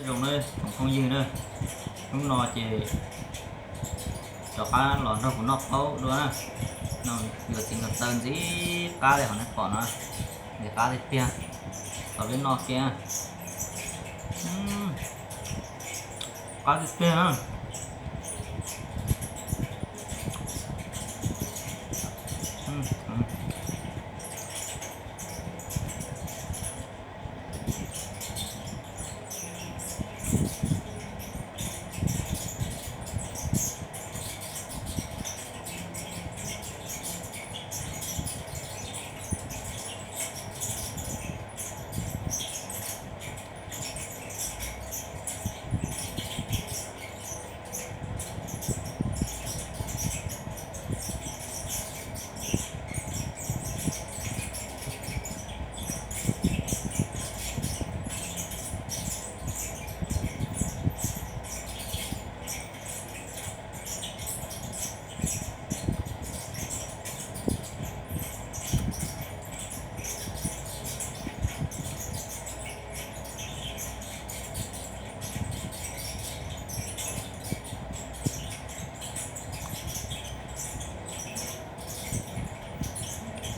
Zoo na tsoom phooj ywg na, hnub no ces rov qab los nrog kuv noj qaub dua na. No yuav txiv nkaus taw ntxiv qab li hov nej pom no, ntxiv qab tiag tiag, tau peb noj kiag. Qab tiag tiag na.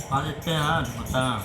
Qab tiag tiag, tus ko taw.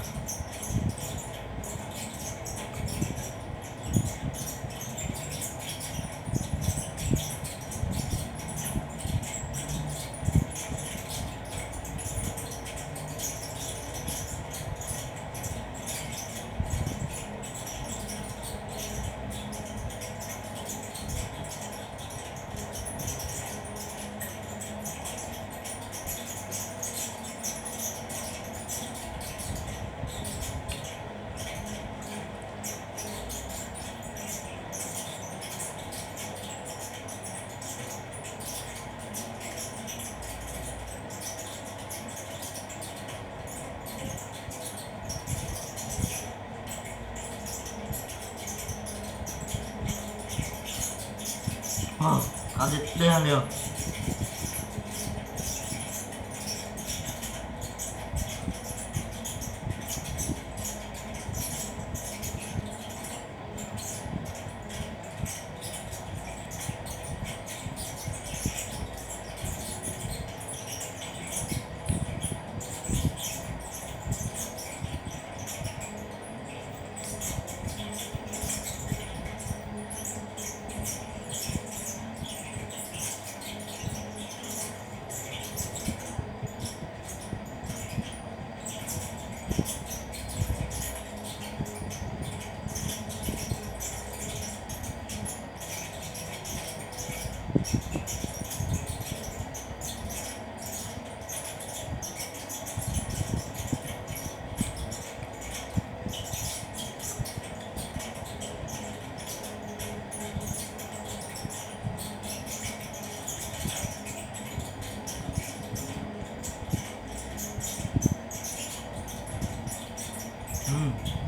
Qab tiag tiag li os.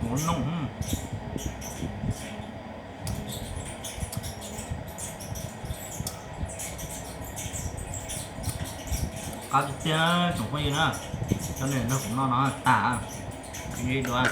Mus nooj. Qab tiag tiag tsoom phooj ywg na, cov nej nrog kuv noj no tag, ntsib dua.